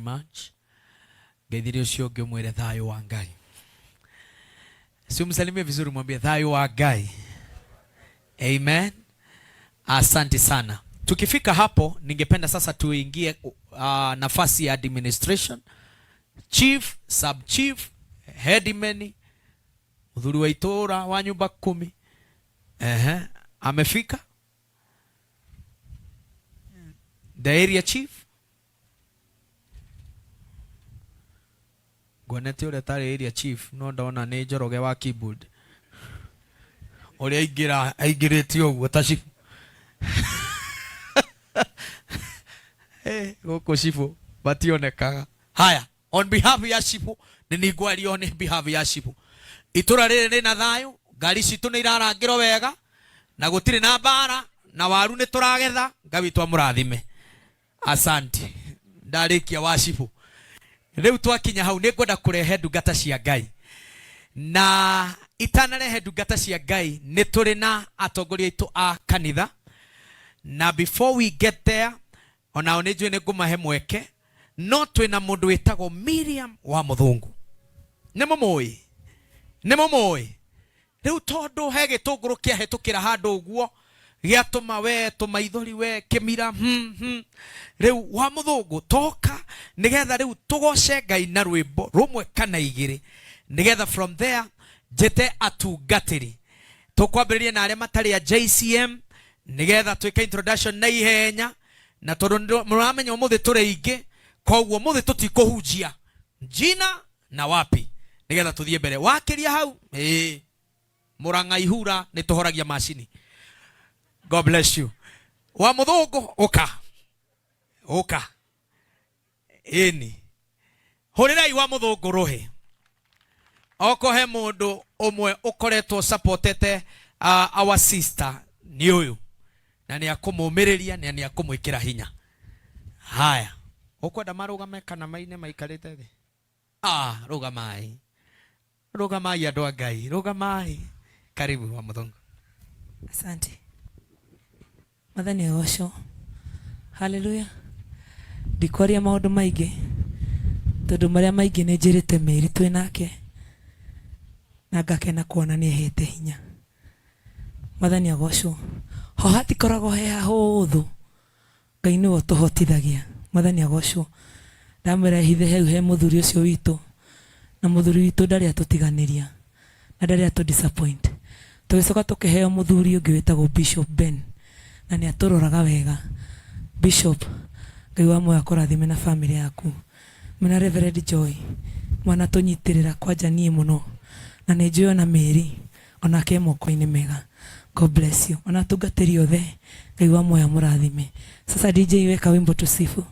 Much. Ngeithirie ũcio ũngĩ ũmwĩre thayũ wa Ngai. Si umsalimie vizuri, mwambie thayũ wa Ngai. Amen. Asante sana. Tukifika hapo, ningependa sasa tuingie nafasi ya administration. Chief, sub chief, headman, muthuri wa itũra wa nyumba kumi. Ehe, amefika? The area chief? Nguonete ũrĩa tarĩ area chief no ndona nĩ Njoroge wa keyboard ũrĩa aingĩra aingĩrĩte ũguo ta chief. Eh, gũkũ cibũ mationekaga. Haya, on behalf ya cibũ nĩ ningwaria on behalf ya cibũ, itũra rĩrĩ rĩna thayũ, ngari citũ nĩ irarangĩrwo wega na gũtirĩ na mbara na waru nĩ tũragetha. Ngai witũ amũrathime. Asante. Ndarĩkia wa cibũ. Rĩu twakinya hau nĩ ngwenda kũrehe ndungata cia Ngai, na itanarehe ndungata cia Ngai nĩ tũrĩ na atongoria aitũ a kanitha, na before we get there onao nĩ njũĩ nĩ ngũmahe mweke, no twĩna mũndũ wĩtagwo Miriam wa Mũthũngũ. Nĩ mũmũĩ? Nĩ mũmũĩ? Rĩu tondũ he gĩtũngũrũ kĩahĩtũkĩra handũ ũguo gĩatũma we tũmaithori we kĩmira Rĩu wa Mũthũngũ toka nĩgetha rĩu tũgoce Ngai na rwĩmbo rũmwe kana igĩrĩ, nĩgetha from there njĩte atungatĩri. Tũkwambĩrĩria na arĩa matarĩ a JCM nĩgetha twĩke introduction na ihenya, na tondũ mũramenya ũmũthĩ tũrĩ aingĩ, koguo ũmũthĩ tũtikũhunjia jina na wapi nĩgetha tũthiĩ mbere wakĩria hau. Ĩĩ, Mũrang'a ihura nĩ tũhoragia macini. God bless you. Wa Mũthũngũ, ũka ũka. Ĩni, hũrĩrai wa Mũthũngũ rũhĩ. Oko he mũndũ ũmwe ũkoretwo supportete our sister nĩ ũyũ, na nĩ akũmũmĩrĩria na nĩ akũmwĩkĩra hinya. Haya, ũkwenda marũgame kana maine maikarĩte thĩ? Ah, rũgamai, rũgamai, andũ a Ngai, rũgamai. Karibu, wa Mũthũngũ. Asante. Mwathani agocwo. Haleluya. Ndikwaria maũndũ maingĩ tondũ marĩa maingĩ nĩ njĩrĩte Mary twĩ nake na ngakena kuona nĩ ehete hinya. Mwathani agocwo. Ho hatikoragwo he hahũthũ. Ngai nĩwe ũtũhotithagia. Mwathani agocwo. Ndamwĩra hithe hau he mũthuri ũcio witũ, na mũthuri witũ ndarĩ atũtiganĩria na ndarĩ atũ disappoint. Tũgĩcoka tũkĩheo mũthuri ũngĩ wĩtagwo Bishop Ben, na nĩ atũroraga wega. Bishop, Ngai wa muoyo akũrathime na famĩlĩ yaku. Mena Reverend Joy, mwanatũnyitĩrĩra kwanja niĩ mũno, na nĩ njũĩ ona Mary onake e moko-inĩ mega. God bless you. Ona atungatĩri othe, Ngai wa muoyo amũrathime. Sasa DJ, weka wimbo tusifu.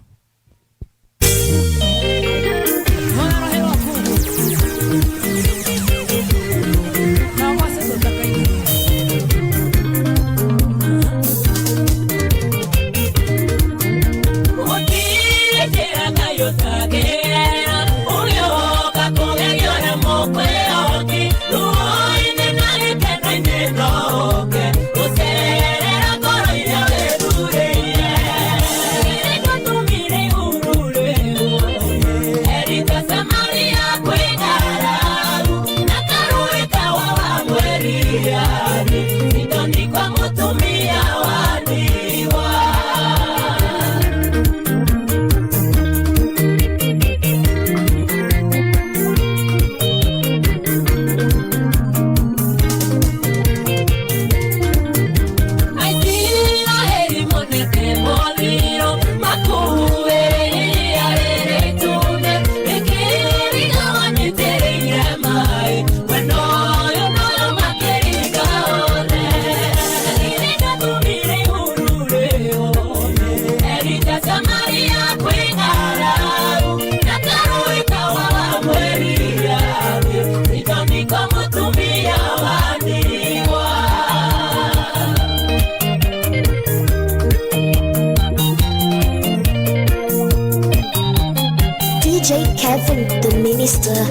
DJ Kevin, the minister.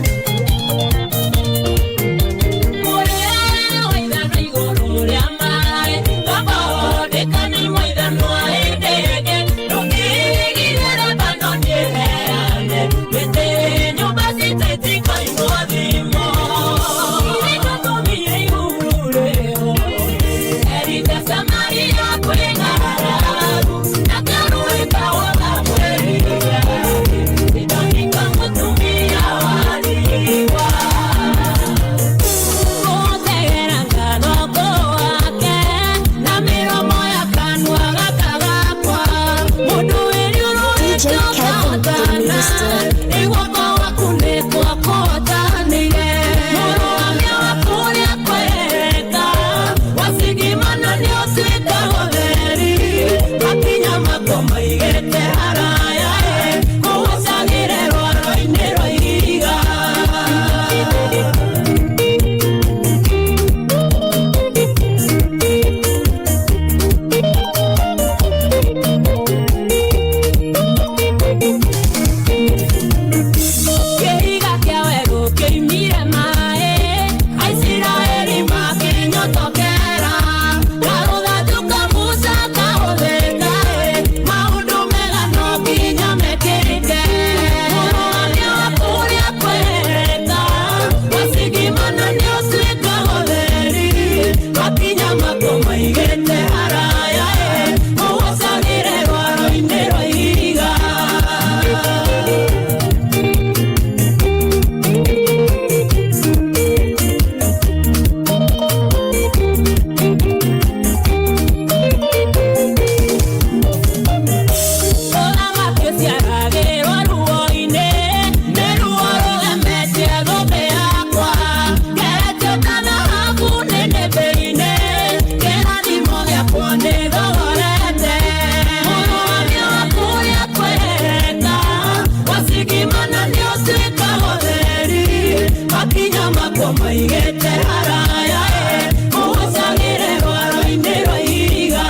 Minister. Iguoko gwaku nĩ kwakũhotanĩire. Mũrũgamia wa kũrĩa kweheka, wacigimana nĩ ũtuĩka ũtheri. Makinya makwa maigĩte haraya, kũgocagĩre rwaro-inĩ rwa ihiga. Kĩhiga kĩa werũ kĩoimire maĩ, Aisiraeli makĩnyotokera. Karũthanju ka Musa kahũthĩka, maũndũ mega no nginya mekĩke. Mũrũgamia wa kũrĩa kweheka, wacigimana nĩ ũtuĩka ũtheri. Makinya makwa maigĩte haraya, ũgocagĩre rwaro-inĩ rwa ihiga. Ũthamaki ũciaragĩrwo ruo-inĩ, nĩ ruo rũgemetie thũmbĩ yakwa. Ngeretio ta thahabu nĩnĩmbĩ-inĩ, kĩrathimo gĩakwa nĩthogorete. Mũrũgamia wa kũrĩa kweheka, wacigimana nĩ ũtuĩka ũtheri. Makinya makwa maigĩte haraya, ũgocagĩre rwaro-inĩ rwa ihiga.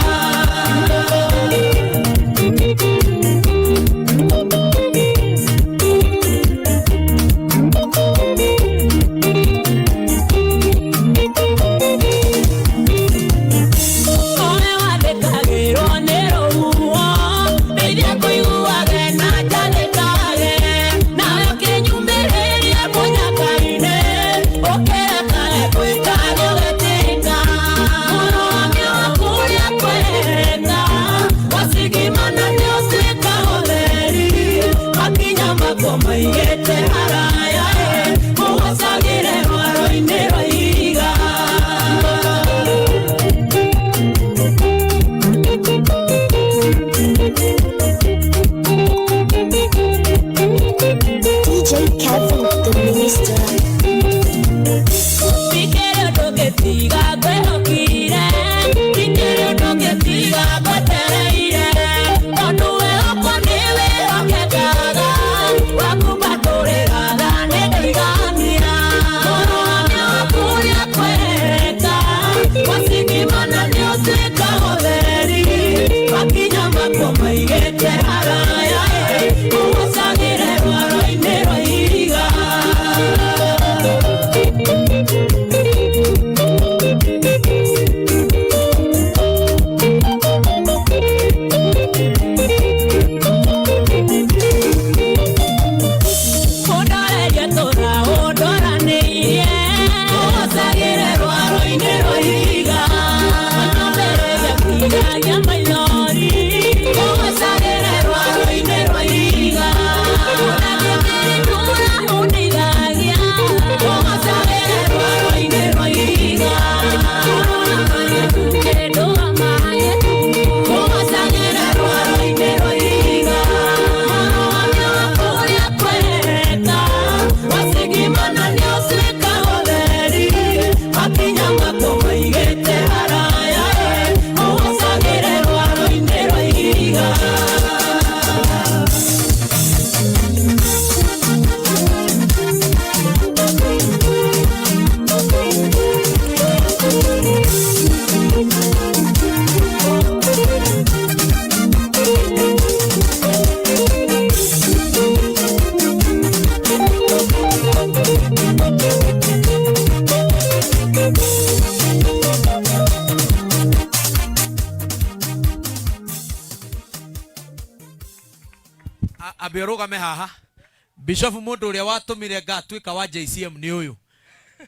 Ũrĩa wathĩkagĩrwo nĩ rũhuho, ndeithia kũiguage na njathĩkage. Nawe ũkĩnyumĩrĩria mũnyaka-inĩ, ũkĩrekage gwĩka gũgĩtĩka. Mũrũgamia wa kũrĩa kweheka, wacigimana nĩ ũtuĩka ũtheri. Makinya makwa maigĩte haraya, ũgocagĩre rwaro-inĩ rwa ihiga. DJ Kevin, the Minister. Ndikĩrĩ ũndũ ngĩtiga ngwĩhokire, ndikĩrĩ ũndũ ngĩtiga ngwetereire. Tondũ wĩhokwo nĩ wĩhokekaga, wakumbatũrĩraga nĩ ndaigania. Mũrũgamia wa kũrĩa kweheka, wacigimana nĩ ũtuĩka ũtheri. Makinya makwa maigĩte haraya, ũgocagĩre rwaro-inĩ rwa ihiga. Ũndorerie tũra ũndoranĩirie, ũgocagĩre rwaro-inĩ rwa ihiga. Ũnyũmĩrĩrie kũigagia maithori, ũgocagĩre rwaro-inĩ rwa ihiga. Ũndangĩmĩrĩndũra ũndeithagia, ũgocagĩre rwaro-inĩ rwa ihiga. Ũgocagĩre rwaro-inĩ rwa ihiga. Mũrũgamia wa kũrĩa kweheka, wacigimana nĩ ũtuĩka ũtheri. Makinya makwa maigĩte haraya, ũgocagĩre rwaro-inĩ rwa ihiga. Ambe ũrũgame haha bishop mũndũ ũrĩa watũmire ngatuĩka wa JCM nĩ ũyũ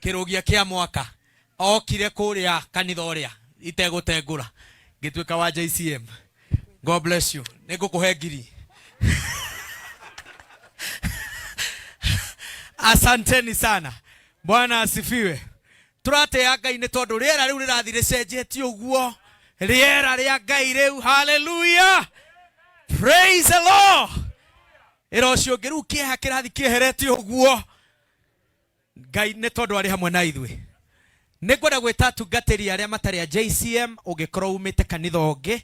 kĩrũgia kĩa mwaka okire kũrĩa kanitha ũrĩa itegũtengũra ngĩtuĩka wa JCM. God bless you. Nĩ ngũkũhe ngiri. Asanteni sana. Bwana asifiwe. Tũratĩa Ngai nĩ tondũ rĩera rĩu rĩrathiĩ rĩcenjetie ũguo. Rĩera rĩa Ngai rĩu. Hallelujah. Praise the Lord. Ĩra ũcio ũngĩ rĩu kĩeha kĩrathi kĩeherete ũguo. Ngai nĩ tondũ arĩ hamwe na ithuĩ. Nĩ ngwenda gwĩta atungatĩri arĩa matarĩ a JCM, ũngĩkorwo umĩte kanitha ũngĩ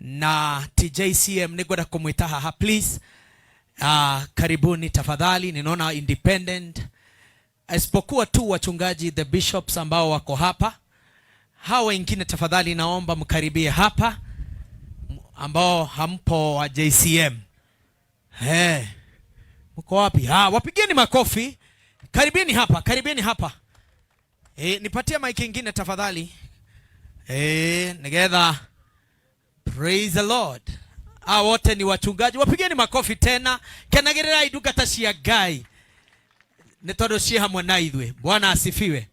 na ti JCM, nĩ ngwenda kũmwĩta haha please. Karibuni tafadhali. Ninaona independent, isipokuwa tu wachungaji the bishops ambao wako hapa. Hawa wengine tafadhali naomba mkaribie hapa, ambao hampo wa JCM. Hey, mko wapi? Wapigeni makofi. Karibini hapa, karibini hapa. Nipatie mic ingine tafadhali. Nigetha. Praise the Lord. Wote ni wachungaji. Wapigeni makofi tena. Kenagĩrĩrai ndungata cia Ngai. Nĩ tondũ ciĩ hamwe na ithuĩ. Bwana asifiwe.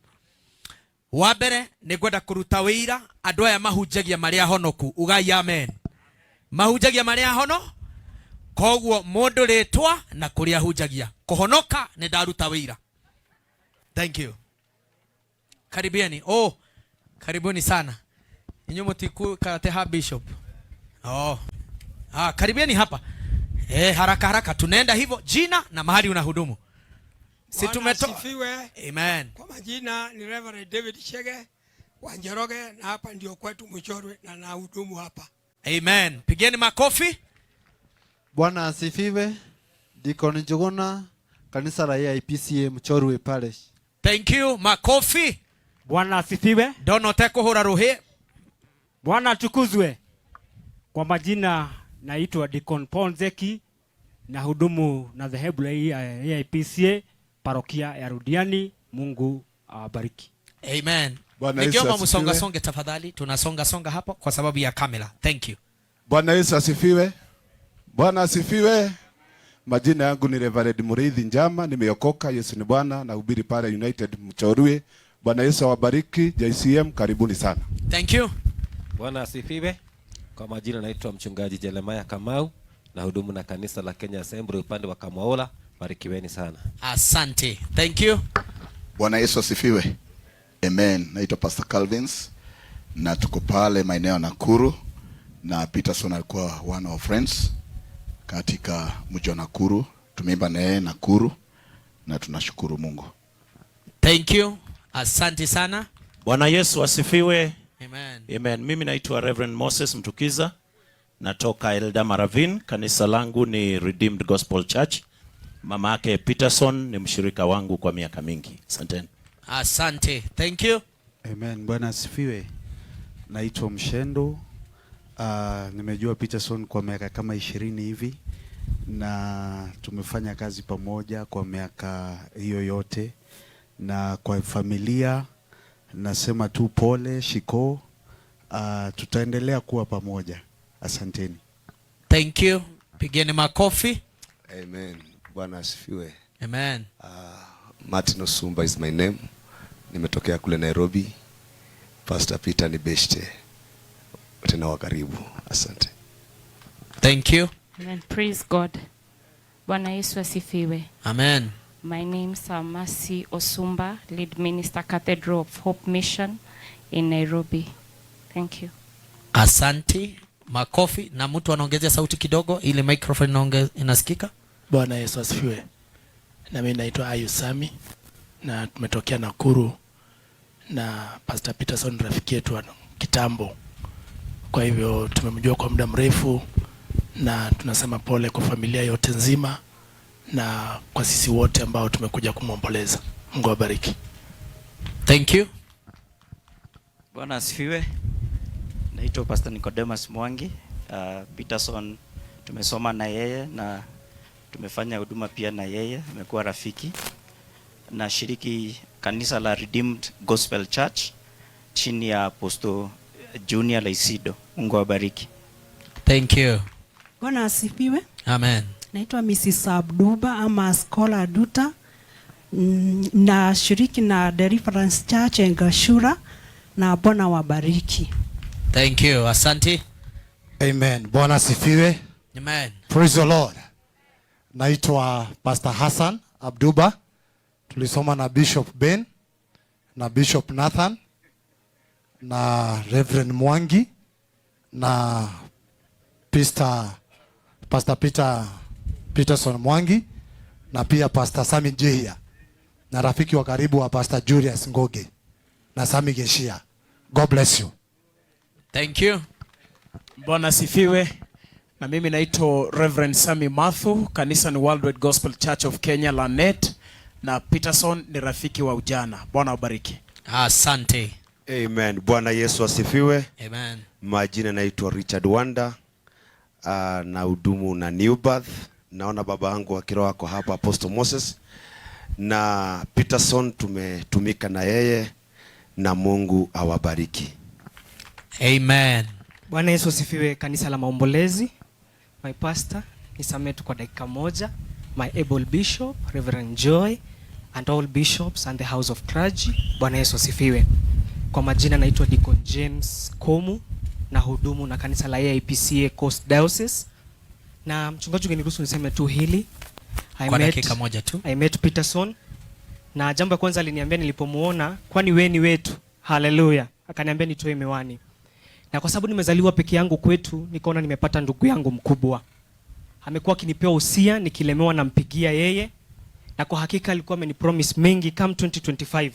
Wa mbere nĩ ngwenda kũruta wĩira andũ aya mahunjagia marĩ ahonoku. Ugai amen. Mahunjagia marĩ ahono. Koguo mũndũ rĩtwa na kũrĩa ahunjagia. Kũhonoka nĩ ndaruta wĩira. Thank you. Karibieni. Oh, karibuni sana. Inyuĩ mũtiku karate ha bishop. Oh. Karibieni hapa. Haraka haraka tunaenda hivyo, jina na mahali unahudumu. Si tumeto Asifiwe. Amen. Kwa majina ni Reverend David Shege wa Njoroge, na hapa ndio kwetu Mchorwe na nahudumu hapa. Amen. Pigeni makofi. Bwana asifiwe. Deacon Njuguna, kanisa la AIPCA Mchorwe Parish. Thank you. Makofi. Bwana asifiwe. Ndono tekuhura ruhi. Bwana atukuzwe. Kwa majina naitwa Deacon Paul Nzeki na hudumu na dhehebu la AIPCA parokia ya Rudiani. Mungu awabariki. Amen. Bwana Yesu Nikiomba asifiwe. msonga songe tafadhali, tunasonga songa hapo kwa sababu ya kamera. Thank you. Bwana Yesu asifiwe. Bwana asifiwe. Majina yangu ni Reverend Muriithi Njama, nimeokoka, Yesu ni Bwana, nahubiri pale United Mchorwe. Bwana Yesu awabariki. JCM karibuni sana. Thank you. Bwana asifiwe. Kwa majina naitwa mchungaji Jeremiah Kamau, na hudumu na kanisa la Kenya Assembly upande wa Kamwaola. Barikiweni sana. Asante. Thank you. Bwana Yesu asifiwe. Amen. Naitwa Pastor Calvins na tuko pale maeneo ya Nakuru, na Peterson alikuwa one of our friends katika mji wa Nakuru. Tumeimba na yeye Nakuru na tunashukuru Mungu. Thank you. Asante sana. Bwana Yesu asifiwe. Amen. Amen. Mimi naitwa Reverend Moses Mtukiza, natoka Eldama Ravine. Kanisa langu ni Redeemed Gospel Church. Mama yake Peterson ni mshirika wangu kwa miaka mingi. Asanteni. Asante. Thank you. Amen. Bwana asifiwe. Naitwa Mshendo. Nimejua Peterson kwa miaka kama 20 hivi na tumefanya kazi pamoja kwa miaka hiyo yote, na kwa familia nasema tu pole shiko. Tutaendelea kuwa pamoja. Asanteni. Thank you. Pigeni makofi. Amen. Bwana asifiwe. Amen. Martin Osumba is my name. Nimetokea kule Nairobi. Pastor Peter ni beshte. Tena wa karibu. Asante. Thank you. Amen. Praise God. Bwana Yesu asifiwe. Amen. My name is Mercy Osumba, lead minister, Cathedral of Hope Mission in Nairobi. Thank you. Asante. Makofi, na mtu anaongezea sauti kidogo ili microphone inasikika. Bwana Yesu asifiwe. Na mimi naitwa Ayu Sami na tumetokea Nakuru, na Pastor Peterson rafiki yetu wa kitambo. Kwa hivyo tumemjua kwa muda mrefu na tunasema pole kwa familia yote nzima na kwa sisi wote ambao tumekuja kumwomboleza. Mungu awabariki. Thank you. Bwana asifiwe. Naitwa Pastor Nicodemus Mwangi. Peterson tumesoma na yeye na tumefanya huduma pia na yeye, amekuwa rafiki. Nashiriki kanisa la Redeemed Gospel Church chini ya Apostle Junior Laisido. Mungu awabariki. Thank you. Bwana asifiwe. Amen. Naitwa Mrs. Abduba ama Scholar Duta. Nashiriki na Deliverance Church Engashura, na Bwana wabariki. Thank you. Asante. Amen. Bwana asifiwe. Amen. Praise the Lord. Naitwa Pastor Hassan Abduba. Tulisoma na Bishop Ben na Bishop Nathan na Reverend Mwangi na Pastor Peter Peterson Mwangi na pia Pastor Sami Njihia na rafiki wa karibu wa Pastor Julius Ngoge na Sami Geshia. God bless you. Thank you. Bwana asifiwe. Na mimi naitwa Reverend Sami Mathu, kanisa ni Worldwide Gospel Church of Kenya Lanet, na Peterson ni rafiki wa ujana. Bwana wabariki. Asante. Amen. Bwana Yesu asifiwe. Amen. Majina naitwa Richard Wanda na hudumu na New Birth. Naona baba yangu wa kiroho ako hapa Apostle Moses na Peterson, tumetumika na yeye na Mungu awabariki. Amen. Bwana Yesu asifiwe, kanisa la Maombolezi. My pastor, nisamee tu kwa dakika moja. My able bishop, Reverend Joy and all bishops and the house of clergy. Bwana Yesu asifiwe. Kwa majina naitwa Deacon James Komu na hudumu na kanisa la AIPCA Coast Diocese. Na mchungaji, ungeniruhusu niseme tu hili. Kwa dakika moja tu. I met Peterson na jambo la kwanza aliniambia nilipomuona, kwani we ni wetu. Haleluya. Akaniambia nitoe miwani. Na kwa sababu nimezaliwa peke yangu kwetu, nikaona nimepata ndugu yangu mkubwa. Amekuwa akinipea usia, nikilemewa nampigia yeye. Na kwa hakika alikuwa amenipromise mengi come 2025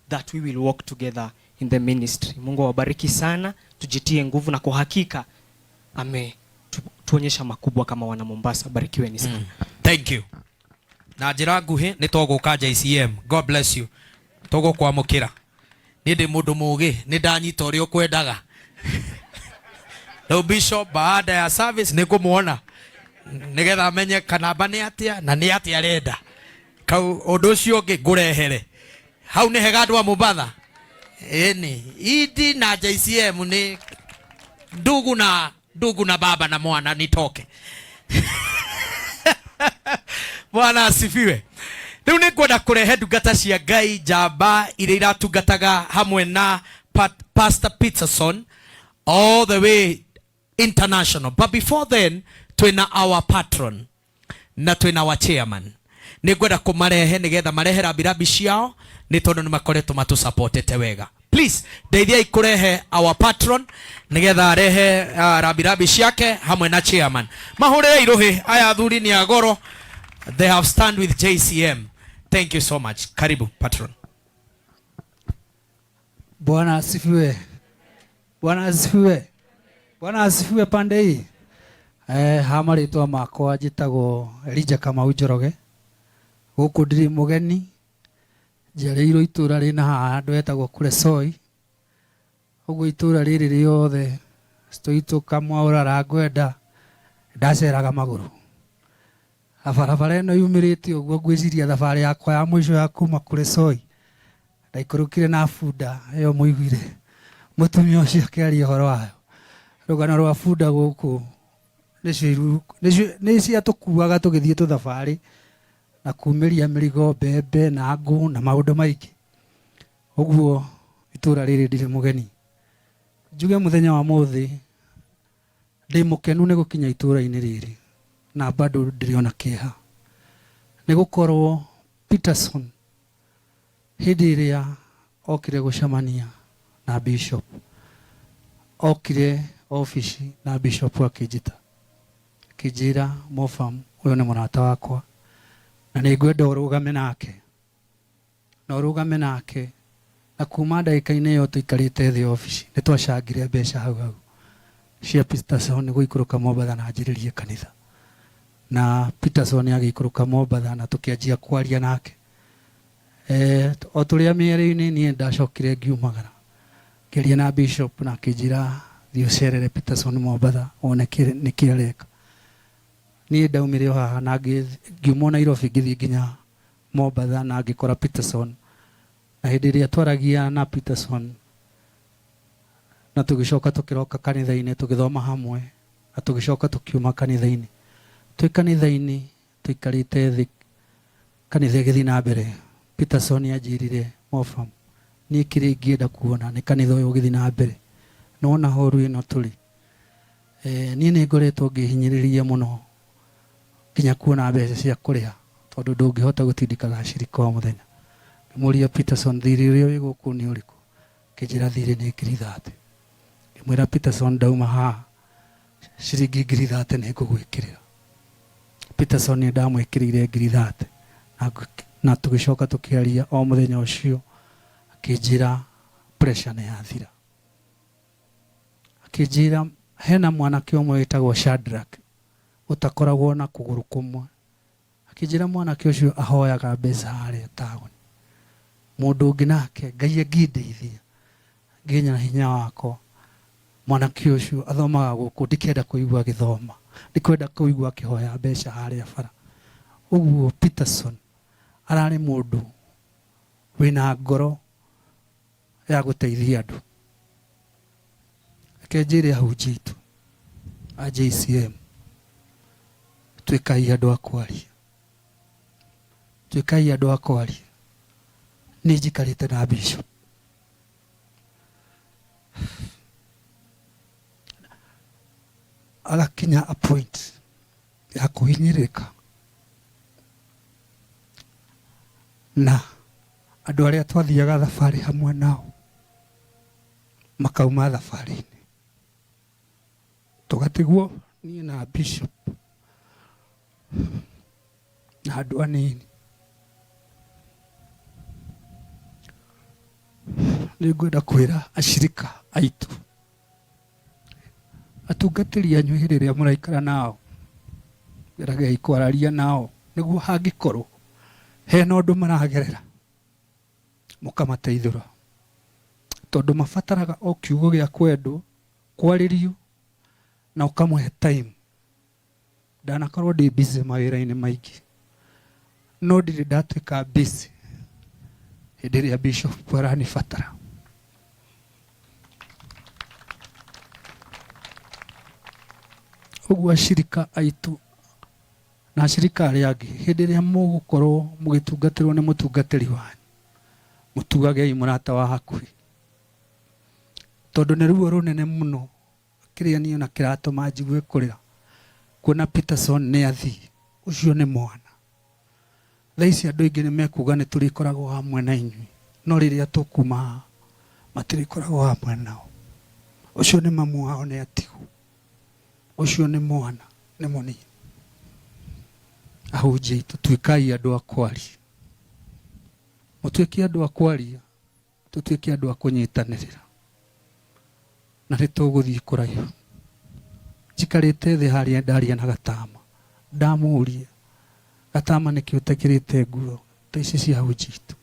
that we will work together in the ministry. Mungu awabariki sana, tujitie nguvu na kwa hakika ametuonyesha makubwa kama wana Mombasa. Barikiweni sana. Thank you. Na njĩra nguhĩ nĩ tũgũka JCM. God bless you. Tũgũkwamũkĩra. Niĩ ndĩ mũndũ mũũgĩ, nĩ ndanyita ũrĩa ũkwendaga. Rĩu bishop baada ya service nĩ ngũmuona nĩgetha amenye kanamba nĩ atĩa na nĩ atĩa arenda. Kau ũndũ ũcio ũngĩ ngũrehere. Hau nĩ hega andũ a Mombatha. Ĩni, Idi na JCM nĩ ndugu na ndugu na baba na mwana nitoke. Bwana asifiwe. Rĩu nĩ ngwenda kũrehe ndungata cia Ngai njamba iria iratungataga hamwe na Pastor Peterson all the way international. But before then, twina our patron na twina our chairman. Nĩ ngwenda kũmarehe nĩgetha marehe rambirambi ciao nĩ tondũ nĩ makoretwo matũsupportete wega. Please, ndeithiai kũrehe our patron nĩgetha arehe rambirambi ciake hamwe na chairman. Mahũrĩre irũhĩ aya athuri nĩ a goro. They have stand with JCM. Thank you so much. Karibu patron. Bwana asifiwe. Bwana asifiwe. Bwana asifiwe pande hii. Ha marĩtwa makwa njĩtagwo Elijah Kamau Njoroge. Gũkũ ndirĩ mũgeni. Njiarĩirwo itũra rĩna haha handũ hetagwo Kuresoi. Ũguo itũra rĩrĩ rĩothe Stoito Kamwaũra Rangwenda ndaceraga magũrũ. Na barabara ĩno yumĩrĩte ũguo ngwĩciria thabarĩ yakwa ya mũico ya kuma Kuresoi ndaikũrũkire na bunda ĩyo mũiguire mũtumia ũcio akĩaria ũhoro wayo. Rũgano rwa bunda gũkũ nĩ ciatũkuaga tũgĩthiĩ tũthabarĩ na kumĩria mĩrigo mbembe na ngũ na maũndũ maingĩ. Ũguo itũra rĩrĩ ndirĩ mũgeni. Njuge mũthenya wa mũthĩ ndĩ mũkenu nĩ gũkinya itũra-inĩ rĩrĩ na bado ndĩrĩ ona kĩeha. Nĩ gũkorwo Peterson hĩndĩ ĩrĩa okire gũcemania na bishop, okire ofici na bishop akĩnjĩta, akĩnjĩra Mofam, ũyũ nĩ mũrata wakwa na nĩ ngwenda ũrũgame nake, na ũrũgame nake. Na kuma ndagĩka-inĩ ĩyo tũikarĩte thĩ ofici nĩ twacangire mbeca hau hau cia Peterson gũikũrũka Mombatha na anjĩrĩrie kanitha. Na Peterson agĩikũrũka Mombatha na tũkĩanjia kwaria nake. O tũrĩa mĩario-inĩ niĩ ndacokire ngiumagara ngĩaria na bishop na akĩnjĩra thiĩ ũcerere Peterson Mombatha wone nĩkĩ areka. Niĩ ndaumire o haha na ngiuma Nairobi ngĩthiĩ nginya Mombatha na ngĩkora Peterson. Na hĩndĩ ĩrĩa twaragia na Peterson na tũgĩcoka tũkĩroka kanitha-inĩ tũgĩthoma hamwe na tũgĩcoka tũkiuma kanitha-inĩ. Twĩ kanitha-inĩ tũikarĩte thĩ kanitha ĩgĩthiĩ na mbere, Peterson anjĩrire Mofam, niĩ kĩrĩa ingĩenda kuona nĩ kanitha ũyũ ũgĩthiĩ na mbere. Nĩwona horu ĩno tũrĩ. Niĩ nĩ ngoretwo ngĩhinyĩrĩria mũno nginya kuona mbeca cia kũrĩha tondũ ndũngĩhota gũtindĩkaga acirika o mũthenya. Ngĩmũria Peterson, thirĩ ũrĩa wĩ gũkũ nĩ ũrĩkũ? Akĩnjĩra thirĩ nĩ ngiri 30. Ngĩmwĩra Peterson, ndauma haha ciringi ngiri 30 nĩ ngũgwĩkĩrĩra. Peterson nĩ ndamwĩkĩrĩire 30,000 na tũgĩcoka tũkĩaria o mũthenya ũcio, akĩnjĩra pressure nĩ yathira. Akĩnjĩra hena mwanake ũmwe wĩtagwo Shadrack ũtakoragwo na kũgũrũ kũmwe. Akĩnjĩra mwanake ũcio ahoyaga mbeca harĩa taũni. Mũndũ ũngĩ nake Ngai angĩndeithia nginya na hinya wakwa, mwanake ũcio athomaga gũkũ, ndikenda kũigua agĩthoma, ndikwenda kũigua akĩhoya mbeca harĩa bara. Ũguo Peterson ararĩ mũndũ wĩna ngoro ya gũteithia andũ. Reke njĩre ahunjia aitũ a JCM, tuĩkai andũ a kwaria, tuĩkai andũ a kwaria. Niĩ njikarĩte na bishop agakinya a point ya kũhinyĩrĩrĩka na andũ arĩa twathiaga thabarĩ hamwe nao makauma thabarĩ-inĩ, tũgatigwo niĩ na bishop na andũ anini. Nĩ ngwenda kwĩra ashirika aitũ, atungatĩri anyu hĩndĩ ĩrĩa mũraikara nao, geragiai kwararia nao nĩguo hangĩkorwo hena ũndũ maragerera mũkamateithũra, tondũ mabataraga o kiugo gĩa kwendwo, kwarĩrio na ũkamũhe time. Ndanakorwo ndĩ busy mawĩra-inĩ maingĩ, no ndirĩ ndatuĩka busy hĩndĩ ĩrĩa bishop aranibatara. Ũguo ashirika aitũ na ashirika arĩa angĩ, hĩndĩ ĩrĩa mũgũkorwo mũgĩtungatĩrwo nĩ mũtungatĩri wanyu, mũtuagei mũrata wa hakuhĩ, tondũ nĩ ruo rũnene mũno kĩrĩa niĩ ona kĩratũma njigue kũrĩra kuona Peterson nĩ athiĩ. Ũcio nĩ mwana. Thaa ici andũ aingĩ nĩ mekuga nĩ tũrĩkoragwo hamwe na inyuĩ, no rĩrĩa tũkuma haha matirĩkoragwo hamwe nao. Ũcio nĩ mamu wao nĩ atigwo, ũcio nĩ mwana, nĩ mũnini. Ahunjia aitũ, tuĩkai andũ a kwaria, mũtuĩke andũ a kwaria, tũtuĩke andũ a kũnyitanĩrĩra, na nĩ tũgũthiĩ kũraihu. Njikarĩte thĩ harĩa ndaria na Gatama, ndamũria Gatama nĩkĩ ũtekĩrĩte nguo ta ici cia ahunjia aitũ?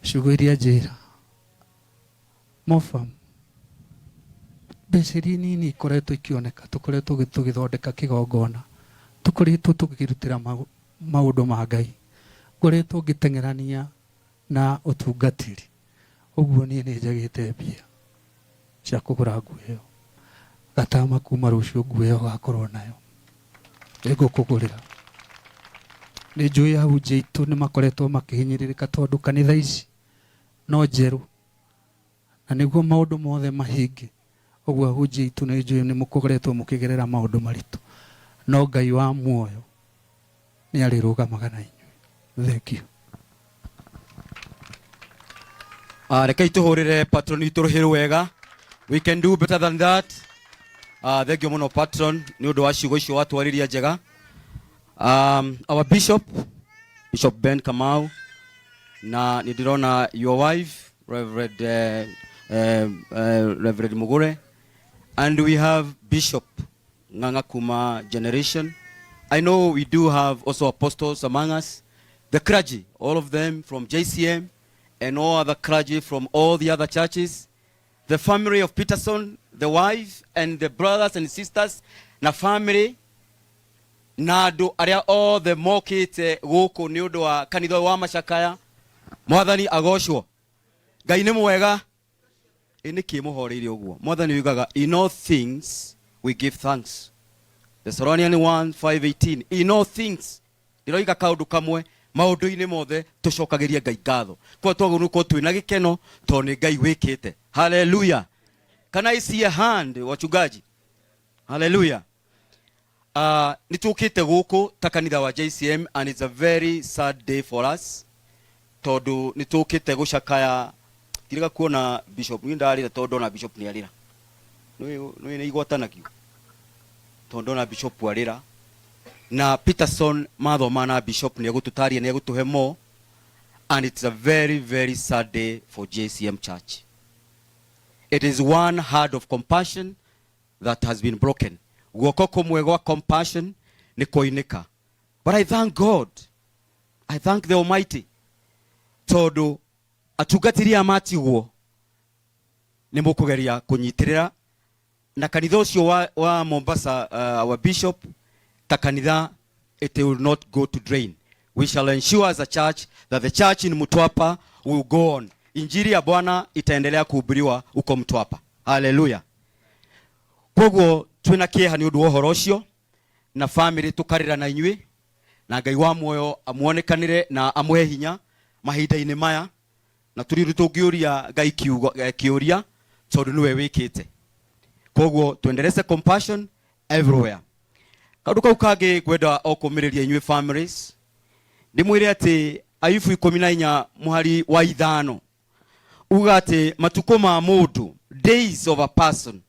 Ciugo iria njĩra mofam, mbeca iria nini ikoretwo ikĩoneka, tũkoretwo tũgĩthondeka kĩgongona, tũkoretwo tũkĩrutĩra maũndũ ma Ngai, ngoretwo ngĩteng'erania na ũtungatĩri. Ũguo niĩ nĩ njagĩte mbia cia kũgũra nguo ĩyo. Gatama kuma rũciũ nguo ĩyo ũgakorwo nayo, nĩngũkũgũrĩra. Nĩ njũĩ ahunjia aitũ nĩ makoretwo makĩhinyĩrĩrĩka tondũ kanitha ici no njerũ, na nĩguo maũndũ mothe mahinge. Ũguo ahunjia aitũ nĩ njũĩ nĩ mũkoretwo mũkĩgerera maũndũ maritũ, no Ngai wa muoyo nĩ arĩrũgamaga na inyuĩ. Thank you. Rekei tũhũrĩre patron witũ rũhĩ wega. We can do better than that. Thank you mũno patron nĩ ũndũ wa ciugo icio watwarĩria njega. Our bishop, Bishop Ben Kamau, na nĩ ndĩrona your wife Reverend, Reverend Mugure, and we have Bishop Ng'ang'a Kuma generation. I know we do have also apostles among us, the clergy, all of them from JCM and all other clergy from all the other churches, the family of Peterson, the wife and the brothers and sisters, na family, na andũ arĩa othe mokĩte gũkũ nĩ ũndũ wa kanitha ũyũ wa macakaya. Mwathani agocwo. Ngai nĩ mwega. Ĩ nĩkĩ mũhoreire ũguo? Mwathani oigaga, in all things we give thanks. Thessalonians 1:5-18. In all things. Ndĩroiga kaũndũ kamwe, maũndũ-inĩ mothe tũcokagĩrie Ngai ngatho. Kwa twagĩrĩirwo gũkorwo twĩna gĩkeno tondũ nĩ Ngai wĩkĩte. Hallelujah. Can I see a hand, wachungaji? Hallelujah. Nĩ tũkĩte gũkũ ta kanitha wa JCM, and it's a very sad day for us tondũ nĩ tũkĩte gũcakaya. Ndirega kuona bishop, niĩ ndarĩra tondũ ndona bishop nĩ arĩra. Nĩ nĩ igwatanagio tondũ ndona bishop arĩra. Na Peterson mathoma na Bishop nĩ egũtũtaria, nĩ egũtũhe more, and it's a very very sad day for JCM Church. It is one heart of compassion that has been broken. Guoko kũmwe gwa compassion nĩ kwoinĩka. But I thank God, I thank the Almighty, tondũ atungatĩri aya matigwo nĩ mũkũgeria kũnyitĩrĩra na kanitha ũcio wa Mombasa, our bishop, ta kanitha, it will not go to drain. We shall ensure as a church that the church in Mtwapa will go on. Injili ya Bwana itaendelea kuhubiriwa huko Mtwapa. Haleluya. Koguo twina kĩeha nĩ ũndũ wa ũhoro ũcio, na family tũkarĩra na inyuĩ, na Ngai wa muoyo amuonekanĩre na amũhe hinya mahinda-inĩ maya, na tũrĩ tũngĩũria Ngai kiugo, kĩũria tondũ nĩwe wĩkĩte. Koguo tuendeleze compassion everywhere. Kaũndũ kau kangĩ ngwenda o kũmĩrĩria inyuĩ families, ndĩmwĩre atĩ Ayubu 14 mũhari wa 5 uga atĩ matukũ ma mũndũ, days of a person,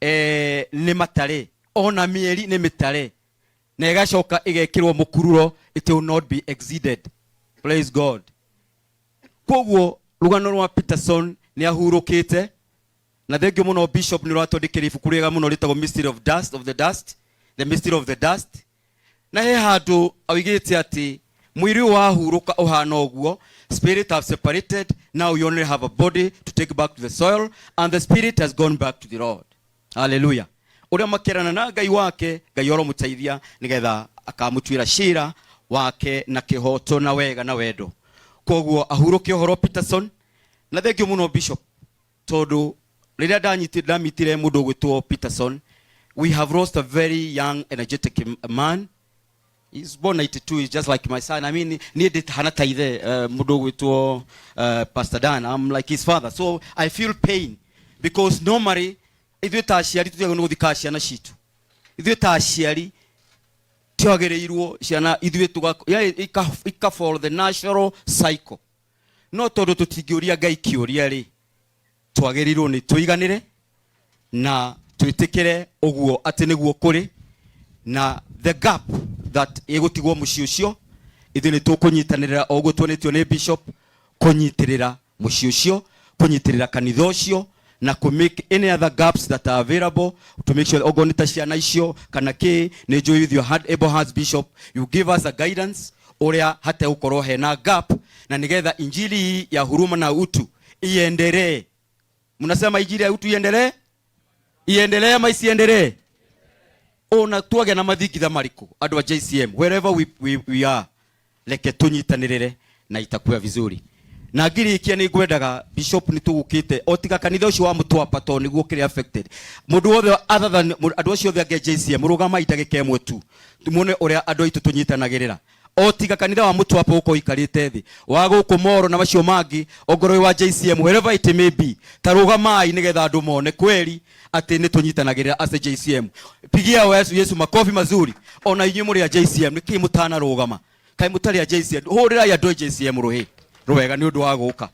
nĩ matare, ona mĩeri nĩ mĩtare, na ĩgacoka ĩgekĩrwo mũkururo, it will not be exceeded. Praise God. Koguo rũgano rwa Peterson nĩ ahurũkĩte, na thengio mũno Bishop nĩ ũratwandĩkĩra ibuku rĩega mũno rĩtagwo Mystery of Dust, of the Dust, The Mystery of the Dust. Na he handũ oigĩte atĩ mwĩrĩ ũyũ wahurũka ũhana ũguo, spirit have separated, now you only have a body to take back to the soil, and the spirit has gone back to the Lord. Hallelujah. Ũrĩa makerana na Ngai wake, Ngai oromũteithia nĩgetha akamũtuĩra cira wake na kĩhoto na wega na wendo. Koguo ahurũke ũhoro Peterson, na thengio mũno Bishop, tondũ rĩrĩa ndamitire mũndũ ũgwĩtwo Peterson, we have lost a very young energetic man. He's born 92, he's just like my son. I mean, niĩ ndĩ ta ithe, mũndũ ũgwĩtwo Pastor Dan, I'm like his father. So I feel pain because normally ithuĩ ta aciari tũtiagĩrĩirwo nĩ gũthika ciana citũ. Ithuĩ ta aciari twagĩrĩirwo ciana ithuĩ yani ika follow the natural cycle. No tondũ tũtingĩũria Ngai kĩũria rĩ, twagĩrĩirwo nĩ tũiganĩre na twĩtĩkĩre ũguo atĩ nĩguo kũrĩ, na the gap that ĩgũtigwo mũciĩ ũcio, ithuĩ nĩ tũkũnyitanĩrĩra o ũguo tuonetio nĩ Bishop, kũnyitĩrĩra mũciĩ ũcio, kũnyitĩrĩra kanitha ũcio, na kũ make any other gaps that are available to make sure ogo nĩ ta ciana icio kana kĩ, nĩ njũĩ with your hand, able hands, Bishop, you give us a guidance ũrĩa hategũkorwo hena gap, na nĩgetha injili hii ya huruma na utu iendelee. Mnasema injili ya utu iendelee? Iendelee ama isiendelee? Ona twagĩa na mathingitha marĩkũ andũ a JCM, wherever we are, reke tũnyitanĩrĩre na itakuwa vizuri. Na ngirikia nĩ ngwendaga Bishop, nĩ tũgũkĩte o tiga kanitha ũcio wa Mtwapa tondũ nĩguo kĩrĩ affected. Mũndũ wothe other than andũ acio othe angĩ a JCM, rũgamai ndagĩka ĩmwe tu muone ũrĩa andũ aitũ tũnyitanagĩrĩra. O tiga kanitha wa Mtwapa ũkorwo ũikarĩte thĩ wa gũkũ Moro na macio mangĩ, ongorwo wa JCM, wherever it may be, ta rũgamai nĩgetha andũ mone kweli atĩ nĩ tũnyitanagĩrĩra as a JCM. Pigia Yesu makofi mazuri. Ona inyuĩ mũrĩ a JCM, nĩkĩ mũtanarũgama? Kaĩ mũtarĩ a JCM? Hũrĩrai andũ a JCM rũhĩ rwega nĩ ũndũ wa gũka.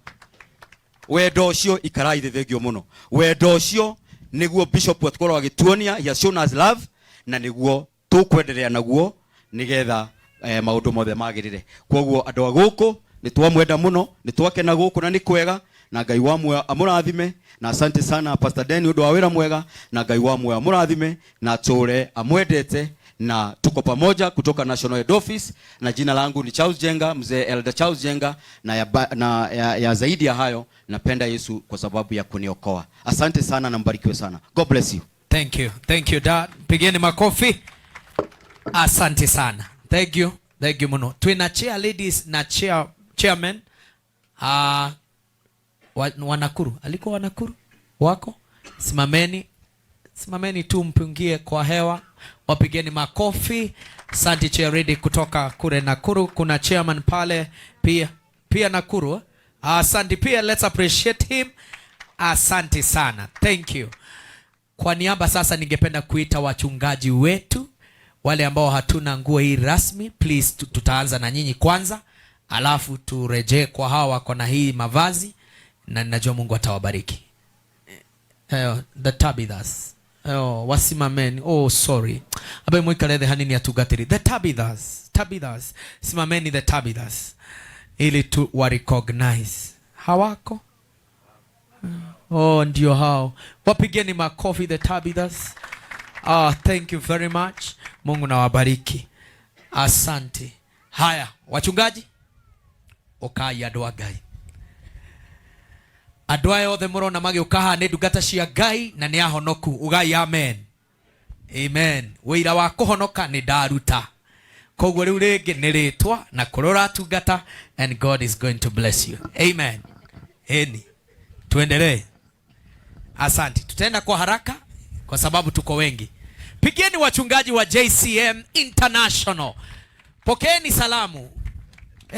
Wendo ũcio ikarai thĩ, thengio mũno. Wendo ũcio nĩguo Bishop atũkorwo agĩtuonia, he has shown us love, na nĩguo tũkwenderea naguo nĩgetha maũndũ mothe magĩrĩre. Koguo andũ a gũkũ nĩ twamwenda mũno, nĩ twakena gũkũ na nĩ kwega, na Ngai wa muoyo amũrathime, na asante sana Pastor Den ũndũ wa wĩra mwega, na Ngai wa muoyo amũrathime na atũre amwendete, na tuko pamoja kutoka National Head Office, na jina langu ni Charles Jenga, mzee Elder Charles Jenga, na ya zaidi ya hayo napenda Yesu kwa sababu ya kuniokoa. Asante sana na mbarikiwe sana. God bless you. Thank you. Thank you, Dad. Pigeni makofi. Asante sana. Thank you. Thank you muno. Twina chair ladies na chairman wa Nakuru. Alikuwa wa Nakuru? Wako? Simameni. Simameni tu mpungie kwa hewa. Wapigeni makofi. Asante chair lady kutoka kule Nakuru. Kuna chairman pale pia Nakuru. Asante pia, let's appreciate him. Asante sana. Thank you. Kwa niaba sasa ningependa kuita wachungaji wetu wale ambao hatuna nguo hii rasmi, please tutaanza na nyinyi kwanza, alafu turejee kwa hawa wako na hii mavazi, na ninajua Mungu atawabariki. The Tabithas. Oh, wasimameni. Oh, sorry. Abe mwikare thĩ hanini atungatĩri. The Tabithas. Tabithas. Simameni the Tabithas. Ili tu wa recognize. Hawako? Oh, ndio hao. Wapigeni makofi the Tabithas. Ah, thank you very much. Mungu na wabariki. Asante. Haya, wachungaji. Ukai andũ a Ngai. Andũ aya othe mũrona magĩũka haha nĩ ndungata cia Ngai na nĩ ahonoku. Ugai amen. Amen. Wĩira wa kũhonoka nĩ ndaruta. Koguo rĩu rĩngĩ nĩ rĩtwa na kũrĩa ũratungata, and God is going to bless you. Amen. Eni. Tuendelee. Asante. Tutaenda kwa haraka kwa sababu tuko wengi. Pigieni wachungaji wa JCM International. Pokeeni salamu.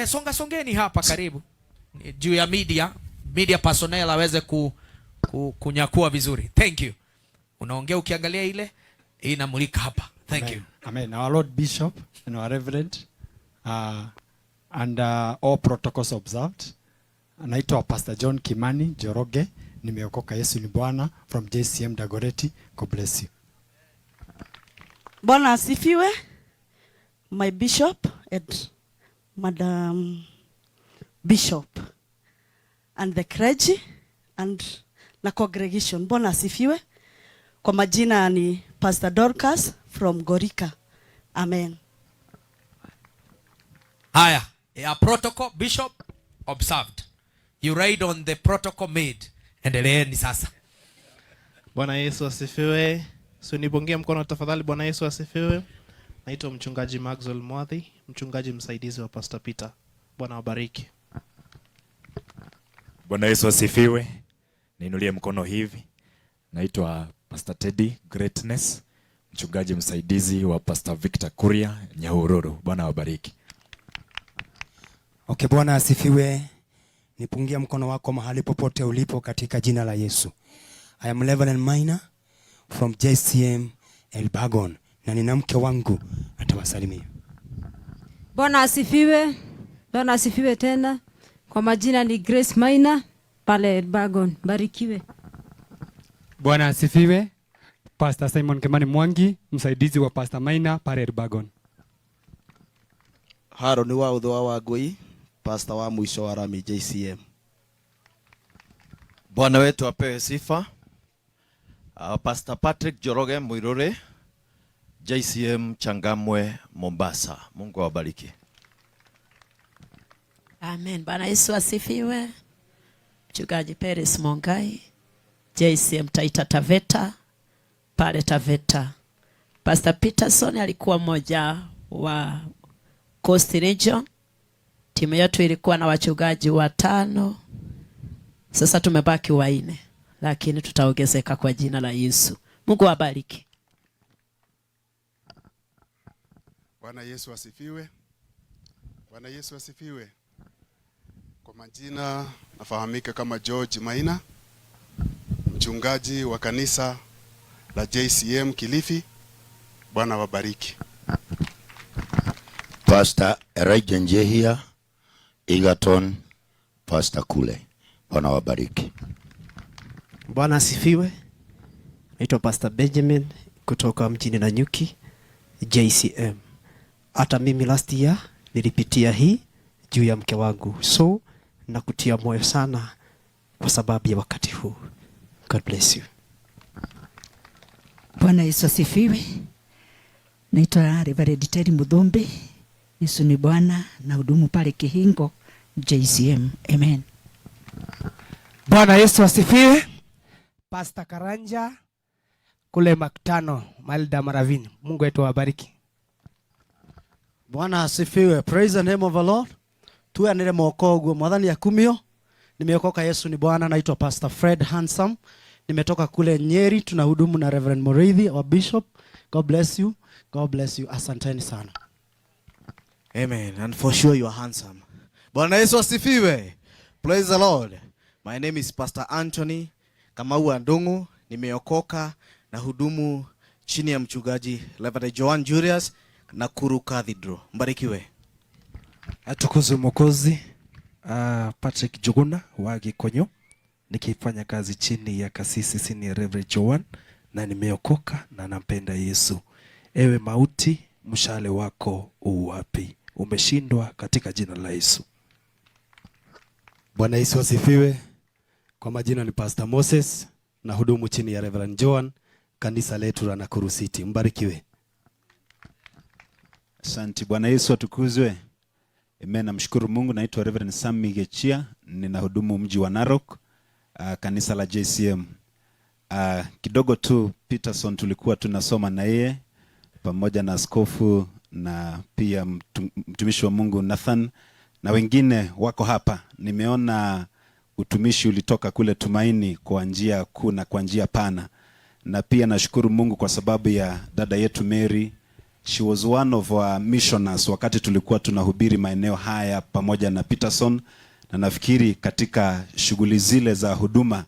Songa songeni hapa karibu. Juu ya media personnel aweze kunyakua vizuri. Thank you. Unaongea ukiangalia ile inamulika hapa. Thank Amen. you. Amen. Our Lord Bishop and our Reverend, and all protocols observed. Naitwa Pastor John Kimani Njoroge, nimeokoka, Yesu ni Bwana, from JCM Dagoretti. God bless you. Bwana asifiwe. My bishop and Madam Bishop and the clergy and na congregation. Bwana asifiwe. Kwa majina ni Pastor Dorcas from Gorika. Amen. Haya, ya protocol bishop observed. You ride on the protocol made. Endeleeni sasa. Bwana Yesu asifiwe. So nipungie mkono tafadhali. Bwana Yesu asifiwe. Naitwa mchungaji Maxwell Mwathi, mchungaji msaidizi wa Pastor Peter. Bwana wabariki. Bwana Yesu asifiwe. Niinulie mkono hivi. Naitwa Pastor Teddy Greatness, mchungaji msaidizi wa Pastor Victor Kuria Nyahururu. Bwana wabariki. Okay, Bwana asifiwe. Nipungie mkono wako mahali popote ulipo katika jina la Yesu. I am Reverend Maina from JCM Elbagon, na nina mke wangu atawasalimia. Bwana asifiwe. Bwana asifiwe tena. Kwa majina ni Grace Maina pale Elbagon. Barikiwe. Bwana asifiwe. Pastor Simon Kimani Mwangi, msaidizi wa Pastor Maina pale Elbagon. Haro ni wa utho wa Wangui, pastor wa mwisho wa Rami JCM. Bwana wetu apewe sifa. Pastor Patrick Njoroge Muiruri, JCM Changamwe, Mombasa. Mungu awabariki. Amen. Bwana Yesu asifiwe. Mchungaji Peris Mongai, JCM Taita Taveta, pale Taveta. Pastor Peterson alikuwa mmoja wa Coast Region. Timu yetu ilikuwa na wachungaji 5. Sasa tumebaki 4, lakini tutaongezeka kwa jina la Yesu. Mungu awabariki. Bwana Yesu asifiwe. Bwana Yesu asifiwe. Kwa majina nafahamika kama George Maina, mchungaji wa kanisa la JCM Kilifi. Bwana wabariki. Pastor Elijah Njehia, Egerton, Pastor Kule. Bwana wabariki. Bwana asifiwe. Naitwa Pastor Benjamin kutoka mjini Nanyuki, JCM. Hata mimi last year nilipitia hii juu ya mke wangu. So nakutia moyo sana kwa sababu ya wakati huu. God bless you. Bwana Yesu asifiwe. Naitwa Reverend Terry Muthumbi. Yesu ni Bwana na hudumu pale Kihingo JCM. Amen. Bwana Yesu asifiwe. Pastor Karanja kule Makutano, Malda Maravini. Mungu wetu awabariki. Bwana asifiwe. Praise the name of the Lord. Tuanire moko uguo mwathani akumio. Nimeokoka, Yesu ni Bwana. Naitwa Pastor Fred Handsome. Nimetoka kule Nyeri, tunahudumu na Reverend Muriithi, our bishop. God bless you. God bless you. Asanteni sana. Amen. And for sure you are handsome. Bwana Yesu asifiwe. Praise the Lord. My name is Pastor Anthony Kamau Ndungu. Nimeokoka na hudumu chini ya mchungaji Reverend Joan Julius Nakuru Cathedral. Mbarikiwe. Atukuzwe Mwokozi. Patrick Njuguna wa Gikonyo, nikifanya kazi chini ya kasisi Senior Reverend Joan Na nimeokoka na nampenda Yesu. Ewe mauti, mshale wako u wapi? Umeshindwa katika jina la Yesu. Bwana Yesu asifiwe. Kwa majina ni Pastor Moses na hudumu chini ya Reverend Joan, kanisa letu la Nakuru City. Mbarikiwe. Asante. Bwana Yesu atukuzwe. Amen. Namshukuru Mungu. Naitwa Reverend Sam Migechia, ninahudumu mji wa Narok, kanisa la JCM. Kidogo tu Peterson tulikuwa tunasoma na yeye pamoja na askofu na pia mtumishi wa Mungu Nathan na wengine wako hapa. Nimeona utumishi ulitoka kule Tumaini kwa njia kuu na kwa njia pana, na pia nashukuru Mungu kwa sababu ya dada yetu Mary. She was one of our missioners wakati tulikuwa tunahubiri maeneo haya pamoja na Peterson, na nafikiri katika shughuli zile za huduma,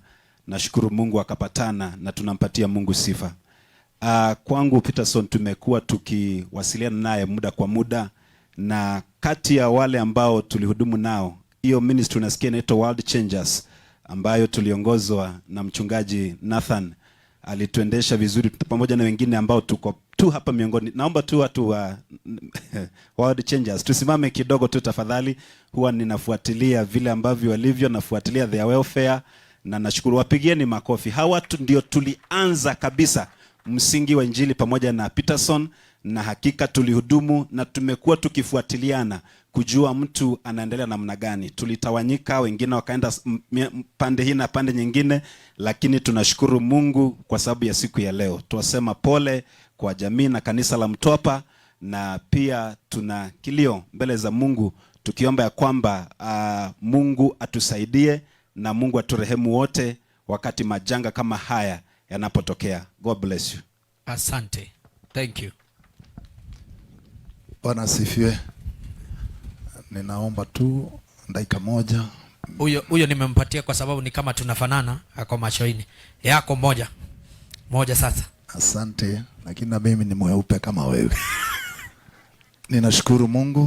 nashukuru Mungu akapatana na tunampatia Mungu sifa. Kwangu Peterson tumekuwa tukiwasiliana naye muda kwa muda, na kati ya wale ambao tulihudumu nao, hiyo ministry unasikia inaitwa World Changers, ambayo tuliongozwa na mchungaji Nathan, alituendesha vizuri pamoja na wengine ambao tuko tu hapa miongoni. Naomba tu watu wa World Changers tusimame kidogo tu tafadhali. Huwa ninafuatilia vile ambavyo walivyo, nafuatilia their welfare na nashukuru, wapigieni makofi. Hawa watu ndio tulianza kabisa msingi wa injili pamoja na Peterson, na hakika tulihudumu na tumekuwa tukifuatiliana kujua mtu anaendelea namna gani. Tulitawanyika, wengine wakaenda pande hii na pande nyingine, lakini tunashukuru Mungu kwa sababu ya siku ya leo. Tuwasema pole kwa jamii na kanisa la Mtwapa, na pia tuna kilio mbele za Mungu tukiomba ya kwamba Mungu atusaidie na Mungu aturehemu wote wakati majanga kama haya yanapotokea. God bless you. Asante. Thank you. Bwana asifiwe. Ninaomba tu dakika moja. Huyo nimempatia kwa sababu ni kama tunafanana, ako machoini. Yako moja. Moja sasa. Asante, lakini na mimi ni mweupe kama wewe. Ninashukuru Mungu.